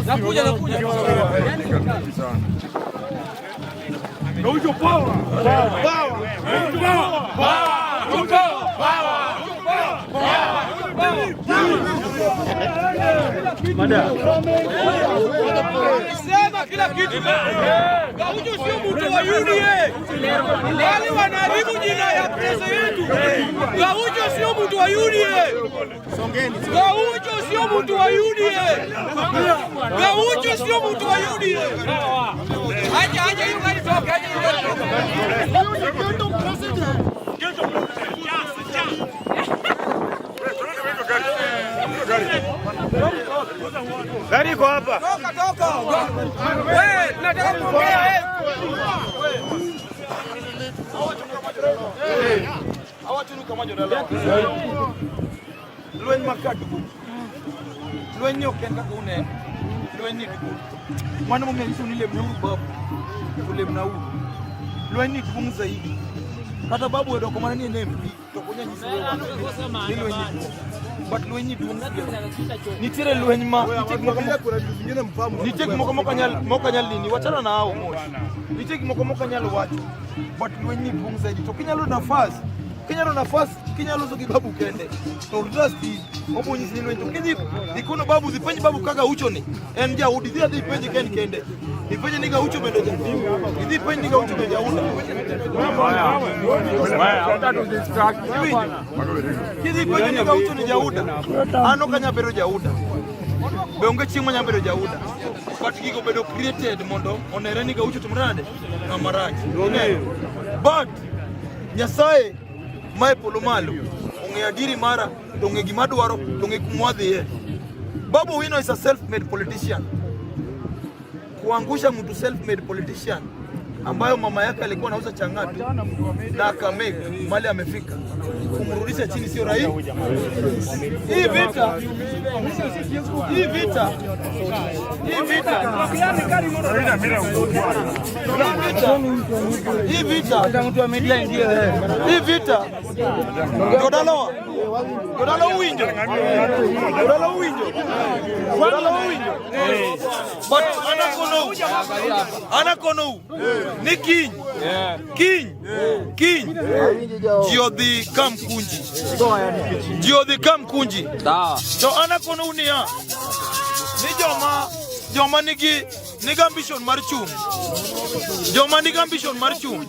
Nakuja, nakuja. Gaucho power! Power! Power! Power! Sema kila kitu. Gaucho sio mtu wa UDA. Wale wanaharibu jina ya pesa yetu. Gaucho sio mtu wa UDA. Gaucho sio mtu wa UDA. Gaucho sio mtu wa UDA. Acha acha hiyo gari toka, acha hiyo gari toka. Gari iko hapa. Toka toka. Wewe tunataka kuongea eh. Lweny ma ka duong'. Lweny ni ok en kaka uneno. Lweny ni duong'. Mano momiyo anyisou ni lemneuru babu to lemnauru. Lweny ni duong' zaidi. Kata babu odoko mana ni en MP to ok onyal nyisi ni lweny ni duong'. But lweny ni duong' zaidi. Nitiere lweny ma nitie gik moko nitie gik moko mok anyal nini wachana na hao mos. Nitie gik moko mok anyal wacho. But lweny ni duong' zaidi. To kinyalo nafas kinyalo nafas kinyalo loso gi babu kende to trust obo nyisi ni lweny to kidhi ikono babu dhi penj babu kaka ucho ni en jaudi dhi adhi penj ken kende ipenje ni Gaucho bende ja idhi penj ni Gaucho bende jaudi kidhi penjo ni Gaucho ni jauda an ok anyal bedo jauda be onge chieng' manyalo bedo jauda but gigo bedo created mondo onere ni Gaucho timore nade ng'ama rach but Nyasaye mae polo malo ong'eyo adieri mara to ong'e gima adwaro to ong'e kuma wadhiye. Babu Owino is a self-made politician. Kuangusha mtu self-made politician ambayo mama yake alikuwa anauza chang'aa tu na akamake mali amefika, kumrudisha chini sio rahisi. Hii vita, hii vita, hii vita, hii vita, hii vita, jodalawa, jodala uwinjo, jodala uwinjo, jodala uwinjo, but anakonou, anakonou ni kiny, kiny, kiny ji odhi Kamkunji, ji odhi Kamkunji. To anakonou niya, ni joma nigi ambition mar chung', joma nigi ambition mar chung'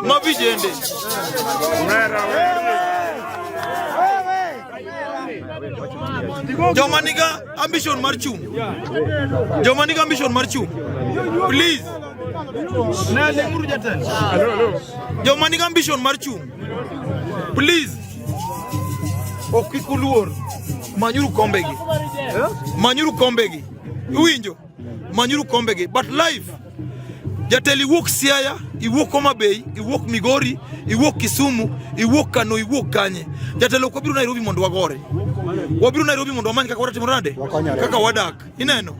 ma vijende joma nigi ambition mar chung', joma nigi ambition mar chung', please ne ling'uru jatelo. Joma nigi ambition mar chung', please ok kik uluor, manyuru kombegi, manyuru kombegi, iwinjo, manyuru kombegi, but life jatelo iwuok Siaya, iwuok Homa Bay, iwuok Migori, iwuok Kisumu, iwuok Kano, iwuok kanye. Jatelo ok wabiro Nairobi mondo wagore. Wabiro Nairobi mondo wamany kaka watimo nade? Kaka wadak. Ineno?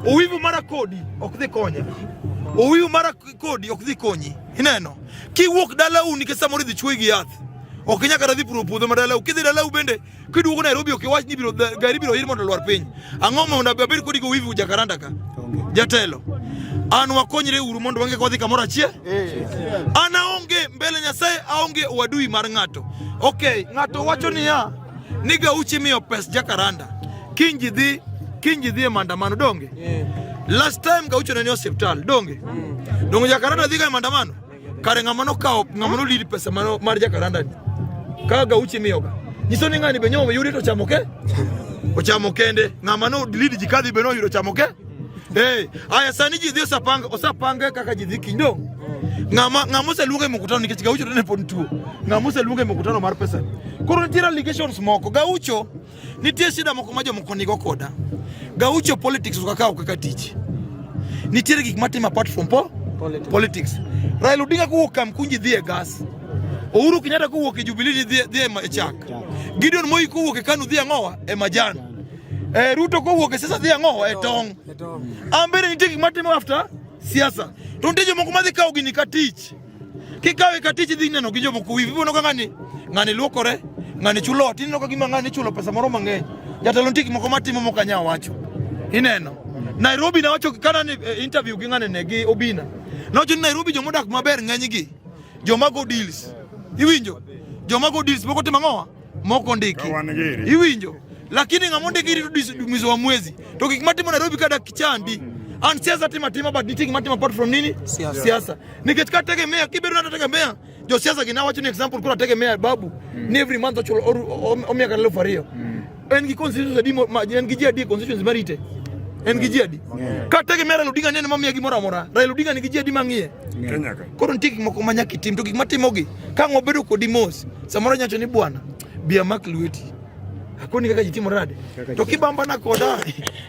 Owivu mara kodi ok dhi konya. Owivu mara kodi ok dhi konyi. Ineno? Kiwuok dalau nikech samoro idhi chuoyi gi yath. Ok inyal kata dhi puro puodho ma dalau. Kidhi dalau bende kiduogo Nairobi ok iwach ni biro gari biro ir mondo olwar piny. Ang'o mondo abed kodi go wivu Jakaranda ka? Jatelo. An wakonyre uru mondo wange kodhi kamoro achiel. An aonge mbele Nyasaye aonge uadui mar ng'ato. Okay, ng'ato wacho niya ni Gauchi miyo pes Jakaranda. Kiny ji dhi e maandamano donge? Last time Gaucho ne ni osiptal donge? Donge Jakaranda dhi ga e maandamano? Kare ng'ama nokawo ng'ama nolid pesa mar Jakaranda ni. Ka Gauchi miyoga. Nyiso ni ng'ani be nyomo yudi to chamo ke? Ochamo kende. Ng'ama no lead ji kadhi be noyudo chamo ke? Eh, aya sani ji dhi osapanga osapanga kaka ji dhi kiny dong. Ng'ama ng'ama oseluongo e mkutano nikech Gaucho to ne pod tuo. Ng'ama oseluongo e mkutano mar pesa. Koro nitiere allegations moko. Gaucho nitie shida moko ma jomoko nigo koda. Gaucho politics ok akawo kaka tich. Nitiere gik matimo apart from politics. Raila Odinga kowuok Kamkunji dhi e gas. Uhuru Kenyatta kowuok e Jubilee dhi e chak. Gideon Moi kowuok e KANU dhi ang'owa e majan. Ruto kowuok e siasa dhi ang'owa e tong'. An bende nitie gik matimo after siasa. To nitie jomoko madhi kawo gini ka tich. Kikawe ka tich idhi neno gi jomoko wivi. Ibiro ka ng'ani luokore, Ng'ani chulo ot, ineno ka gima ng'ani ichulo pesa moro mang'eny. Jatelo nitie gik moko matimo mok anyal wacho. Ineno? Nairobi nawacho kana ni eh, interview gi ng'ane ne gi Obina. Nawacho ni Nairobi jomodak maber ng'enygi. Joma go deals. Iwinjo? Joma go deals moko timo ang'owa? Moko ndiki. Iwinjo? Lakini ng'ama ondiki rito mwezi wa mwezi. To gik matimo Nairobi ka dak chandi. An siasa timo atima but nitie gima timo apart from nini? Siasa. Nikech ka tegemea kibedo na tegemea josiasa gi nawacho ni example koro ategemea babu ni every month ochulo omiya kata 2000. En gi constituency adi en gi ji adi e constituency marite? En gi ji adi? Ka tegemea Raila Odinga nene mamiya gimoro amora. Raila Odinga nigi ji adi mang'iye? Kenya ka. Koro nitie gik moko ma nyaka itim to gik matimogi ka ang' wabedo kodi mos samoro nyacho ni bwana bi amak lweti akoni kaka ji timore nade to kibambana koda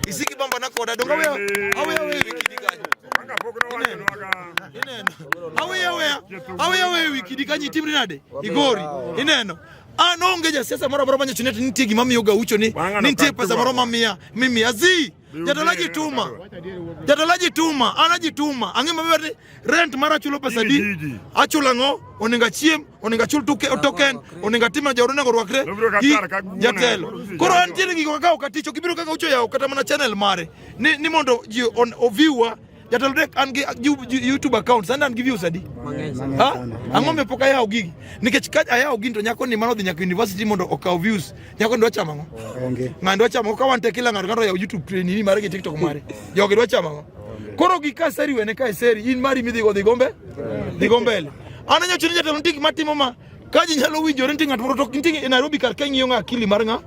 isiki bambana koda donge aweya aweya weyo wi kidi kanyo Kaka pok nowachonwa ka. ineno aweya weya aweya weyo wi kidi kanyo itimri nade igori ineno an onge jasiasa moro amora manyacho ni ati nitie gima miyo Gaucho ni Wang'ano nitie kar pesa moro mamiya mimiya zi jatelo ajituma jatelo ajituma an ajituma ang'e maber ni rent mara achulo pesa di Gigi. achulo ang'o onego achiem onego achul token onego atim jaod onego orwakre Nobiro gi katar ka guone. jatelo koro antiere gigo kaka ok atich ok ibiro kaka ucho yawo kata mana channel mare ni, ni mondo ji oviwa jatelo dek an gi YouTube account sani an gi views adi Ha? Ang'o miyo pok ayawo gigi? Nikech ka ayawo gini to nyako ni mano dhi nyaka university mondo okaw views. Nyako ni dwa chamo ang'o? Onge. Ng'ani dwa chamo ang'o? Ka wan te kila ng'ato ng'ato oyawo YouTube nini mare gi TikTok mare. Jogi dwa chamo ang'o? Koro gi ka seri wene ka seri in mari midhi go dhi go mbe? Dhi go mbele. An anyacho ni jatelo nitie gik matimo ma ka ji nyalo winjore nitie ng'at moro to nitie e Nairobi kar ka ing'iyo ng'a akili mar ng'a?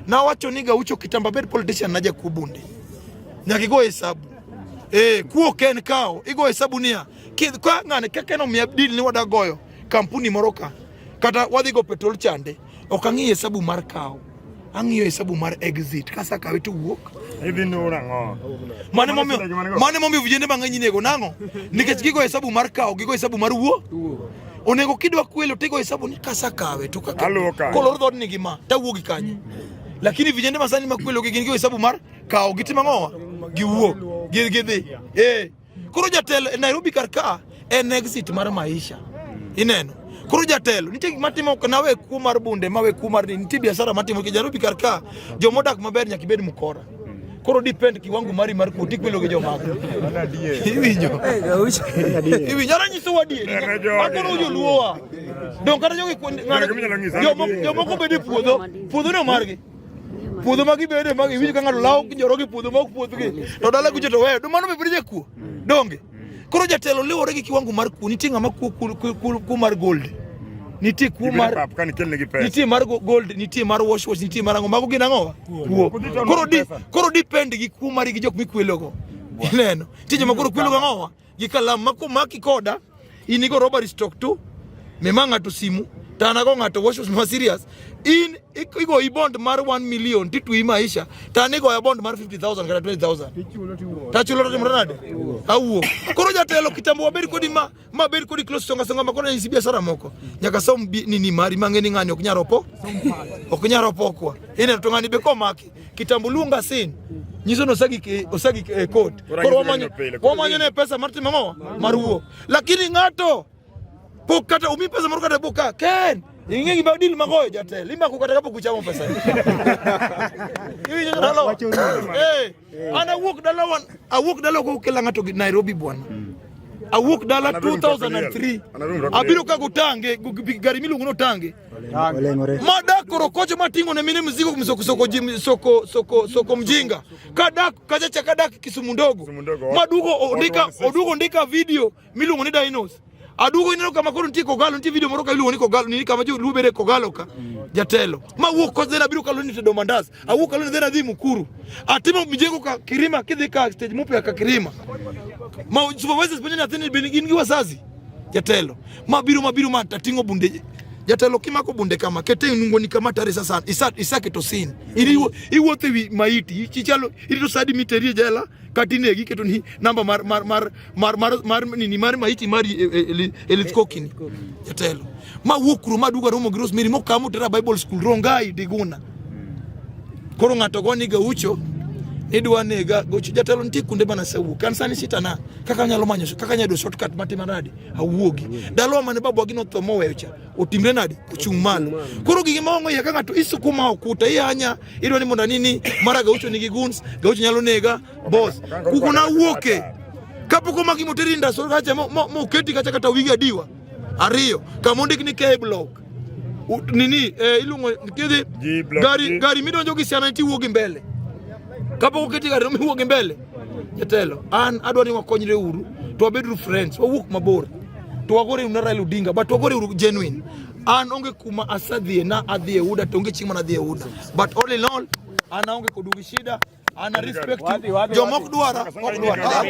Nawacho ni Gaucho kitambo abed politician na jakuo bunde. Nyaka igo hesabu. Eh, kuo ok en kawo, igo hesabu niya, ka ng'ane kaka en omiya deal ni wada goyo kampuni moro ka kata wadhi go petrol chande ok ang'i hesabu mar kawo ang'iyo hesabu mar exit kasakawe to wuok Idhi nuro ang'o? mane momiyo mane momiyo vijende mang'eny inego nang'o nikech gigo hesabu mar kawo gigo hesabu mar wuo onego kidwa kwelo tigo hesabu ni kasakawe to kaka Aluwo kanyo. kolor dhoodni gi ma tawuogi kanye lakini vijende masani makwelo gi gin gigo hesabu mar kawo gitimo ang'owa giwuok gidhi eh Koro jatelo e Nairobi kar ka en exit mar maisha. Ineno? Koro jatelo nitie gik matimo nawe kuo mar bunde mawe kuo mar nini nitie biashara matimo nikech Nairobi kar ka jomodak maber nyaka ibed mkora. Koro depend kiwango mari mar kuo tikwelo gi jomako. Iwinjo? Iwinjo? Ara nyiso adieri. Ere jogi. Akono joluowa. Dong kata jogi jomoko bedo e puodho, puodho no margi. Puodho ma gibede ma iwinjo ka ng'ato lawo joro gi puodho ma ok puothgi to dala kucho to weyo. Mano be bedo jakuo. Donge? Koro jatelo liwore gi kiwango mar kuo. Nitie ng'ama kuo kuo mar gold. Nitie kuo mar pap ka nikelnegi pesa. Nitie mar gold, nitie mar wash wash, nitie mar ang'o. Mago gin ang'o? Kuo. Koro di koro depend gi kuo mari gi jok mikwelogo. Ineno? Nitie joma koro kwelo gang'owa? Gi kalam ma komaki koda in igo robbery stock tu mima ng'ato simu to an ago ng'ato wash wash ma serious in igo i bond mar 1 million titui maisha to an igoya bond mar 50,000 kata 20,000 tachulo to timore nade awuok koro jatelo kitambo wabed kodi ma ma bed kodi close songa songa ma koro nyisi biashara moko nyaka som nini mari mang'e ni ng'ani ok nyal opo ok nyal opokwa ineno to ng'ani be komaki kitambo luonga sin nyiso ni osagi osagi e court koro wamanyo wamanyo ne pesa mar timo ang'o mar wuok lakini ng'ato pok kata umi pesa moro kata pok ka ken ing'e gima deal magoyo jatelo imako kata kapok uchamo pesa iwinjo dalawa eh an awuok dalawa awuok dalawa kokela ng'ato gi Nairobi bwana awuok dala 2003 abiro ka gotange gari miluongo ni otange madak koro kocho mating'o ne mine mzigo soko soko soko soko soko mjinga kadak kachacha kadak Kisumu ndogo madugo ondika odugo ondika video miluongo ni Dinos adugo ineno kama koro nitie Kogalo nitie video moro ka iluongo ni Kogalo ni kama joluo bede Kogalo ka jatelo ma wuok kocha then abiro kalo ni tedo mandas awuok kalo ni then adhi Mukuru atimo mjengo ka Kirima kidhi ka stage mupya ka Kirima ma supervisors penjo nyathini bende gin gi wazazi jatelo ma biro ma biro ma tating'o bunde jatelo kimako bunde kama kete e nungoni kama tari sasa isa isaketo sin iwuotho ewi maiti ichalo irito sadi miteri e jela kata inegi iketo ni namba mar mar mar mar mar mar nini mar maiti mari e lith kokini jatelo ma wuok kuro ma duga romo gi Rosemary mokamo tera Bible school Rongai Diguna koro ng'ato go ni Gaucho Nidwa nega gocho jatelo nitie kuonde mana asewuok. An sani sitana kaka anyalo manyo kaka anyalo yudo shortcut matima nade awuogi. Dalawa mane babwa gi notho moweyo cha otimre nade ochung' malo. Koro gigi maongo iye ka ng'ato isukuma okuta iyanya idwa ni mondo anini mara Gaucho nigi guns Gaucho nyalo nega boss. Kuku na wuoke kapok omaki moteri ndaso kacha moketi kacha kata wigi adiwa ariyo kama ondik ni K block nini iluongo kidhi G block, gari G. gari midonjo gi siana nitie wuok gi mbele kapok oketi gari no miwuok gi mbele jatelo an adwa ni wakonyre uru to wabeduru friends wawuok mabor to wagore uru na Raila Odinga but wagore uru genuine an onge kuma asadhie na adhi e UDA to onge chieng' mana adhi e UDA but all in all an aonge kodu gi shida an a respect you jomok dwara ok dwara.